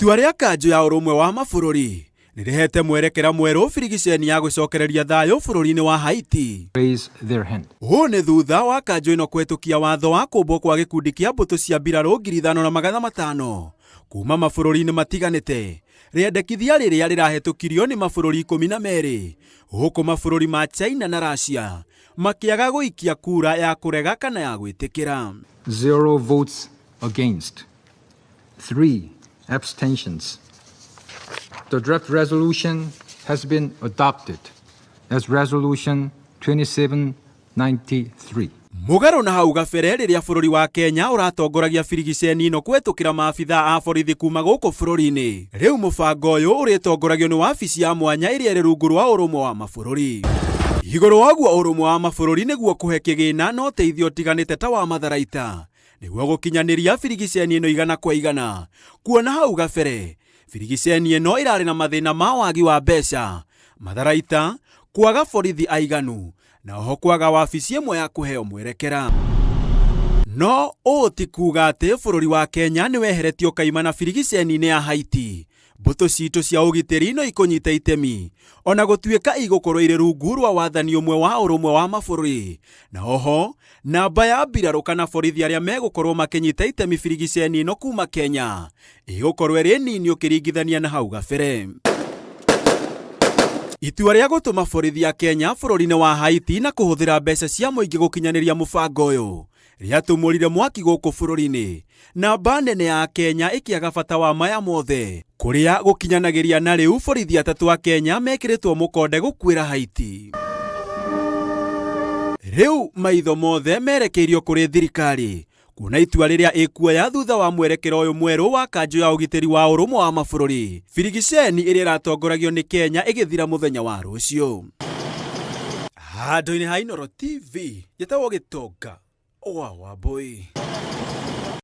Itua rĩa kanjũ ya ũrũmwe wa mabũrũri nĩ rĩhete mwerekera mwerũ birigiceni ya gũcokereria thayũ bũrũri-inĩ wa Haiti. Raise their hand. Ũũ nĩ thutha wa kanjũ ĩno kũhetũkia watho wa kũmbwo kwa gĩkundi kĩa mbũtũ cia mbirarũ 5,500 kuma mabũrũri-inĩ matiganĩte. Rĩendekithia rĩrĩa rĩrahetũkirio nĩ mabũrũri 12 gũkũ mabũrũri ma China na Russia makĩaga gũikia kura ya kũrega kana ya gwĩtĩkĩra. 0 votes against, 3 abstentions. The draft resolution has been adopted as Resolution 2793. Mũgarũ na hau gabere rĩrĩa bũrũri wa Kenya ũratongoragia birigiceni ĩno kũhetũkĩra maabitha a borithi kuma gũkũ bũrũri-inĩ. Rĩu mũbango ũyũ ũrĩtongoragio nĩ wabici ya mwanya ĩrĩa ĩrĩ rungu rwa ũrũmwe wa mabũrũri. Igũrũ wa ũguo ũrũmwe wa mabũrũri nĩguo kũhe kĩgĩna na ũteithio ũtiganĩte ta wa matharaita nĩguo gũkinyanĩria birigiceni ĩno 100%. Kuona hau gabere birigiceni ĩno ĩrarĩ na mathĩna ma wagi wa mbeca, matharaita, kwaga borithi aiganu na oho kwaga wabici ĩmwe ya kũheo mwerekera. No ũũ ti kuga atĩ bũrũri wa Kenya nĩ weheretio kaimana birigiceni-inĩ ya Haiti. Mbũtũ citũ cia ũgitĩri no ikũnyita itemi ona gũtuĩka igũkorwo irĩ rungu rwa wathani ũmwe wa ũrũmwe wa mabũrũri. Na oho namba ya mbirarũ kana borithi arĩa megũkorwo makĩnyita itemi birigiceni ĩno kuma Kenya ĩgũkorwo ĩrĩ nini ũkĩringithania na hau gabere. Itua rĩa gũtũma borithi a Kenya bũrũri-inĩ wa Haiti na kũhũthĩra mbeca cia mũingĩ gũkinyanĩria mũbango ũyũ rĩatũmũrire mwaki gũkũ bũrũri-inĩ. Namba nene ya Kenya ĩkĩaga bata wa maya mothe kũrĩa gũkinyanagĩria na rĩu borithi atatũ a Kenya mekĩrĩtwo mũkonde gũkuĩra Haiti. Rĩu maitho mothe merekeirio kũrĩ thirikari kuona itua rĩrĩa ĩkuoya thutha wa mwerekera ũyũ mwerũ wa kanjũ ya ũgitĩri wa ũrũmwe wa mabũrũri. Birigiceni ĩrĩa ĩratongoragio nĩ Kenya ĩgĩthira mũthenya wa rũciũ. Handũ-inĩ ha Inooro TV, njĩtagwo Gĩtonga wa Wambũi.